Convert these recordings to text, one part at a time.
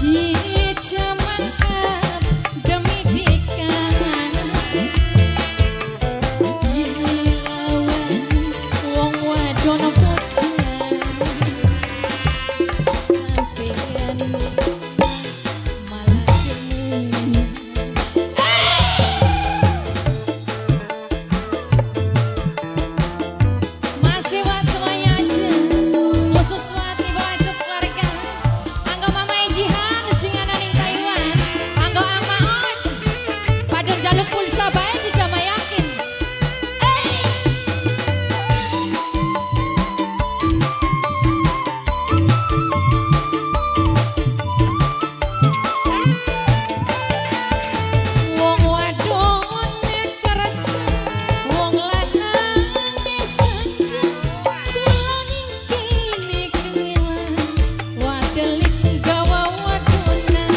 Cica mangkat demi dikan, dilawani wong wadon bocah, sampeyan malah demuan. Masih buat semuanya aja, khusus buat Ibu Acu keluarga, anggo Mama Jihan sing ana ning Taiwan, anggo Ang Maot, padha njaluk pulsa bae Cica mah yakin. Eh. Wong wadon kerja, wong lanang senja, kula ning kene kengelan, wadelik gawa wadonan.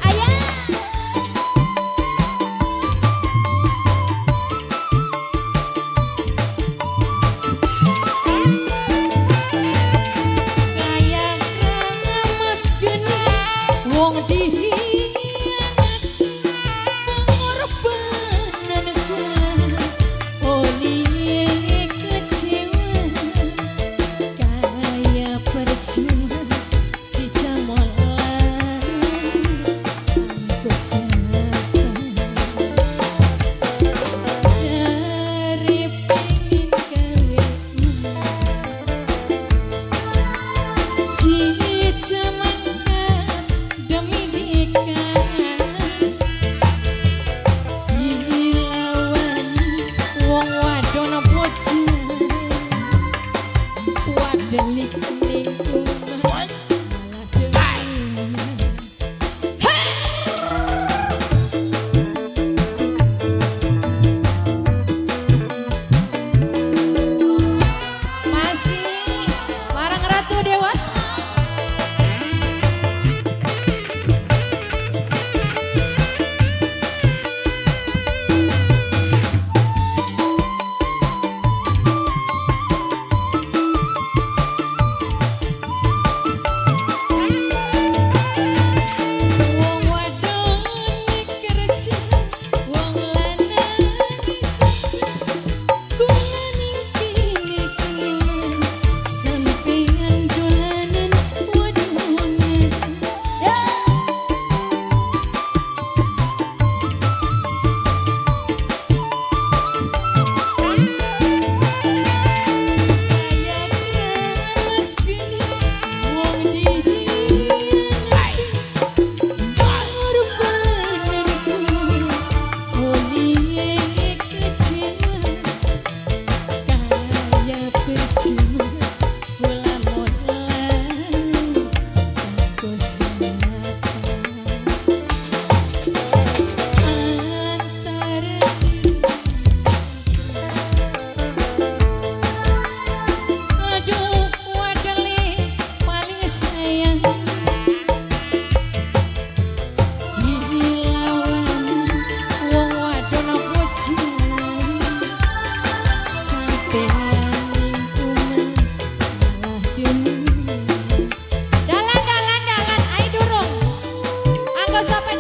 Ayah. Kaya kramas geni wong dihianati, pengorbanan kula oli kecewa, kaya percuma cica molan aku siapa dari pengin gawe. Cica mangkat demi dikan, dilawani wong wadon bocah, wadelik ning omah malah demuan. Masih bareng Ratu Dewata. Wong wadon kerja, wong lanang senja, kula ning kene kengelan, sampeyan dolanan wadonan. Ya. Kaya kramas geni wong dihianati, pengorbananku oli kecewa, kaya percuma kula molan aku siapa antara. Aduh wadele paling sayang, dilawani wong wadon bocah, sampeyan ning omah malah demuan. Dalan dalan dalan ai durung. Anggo sapa.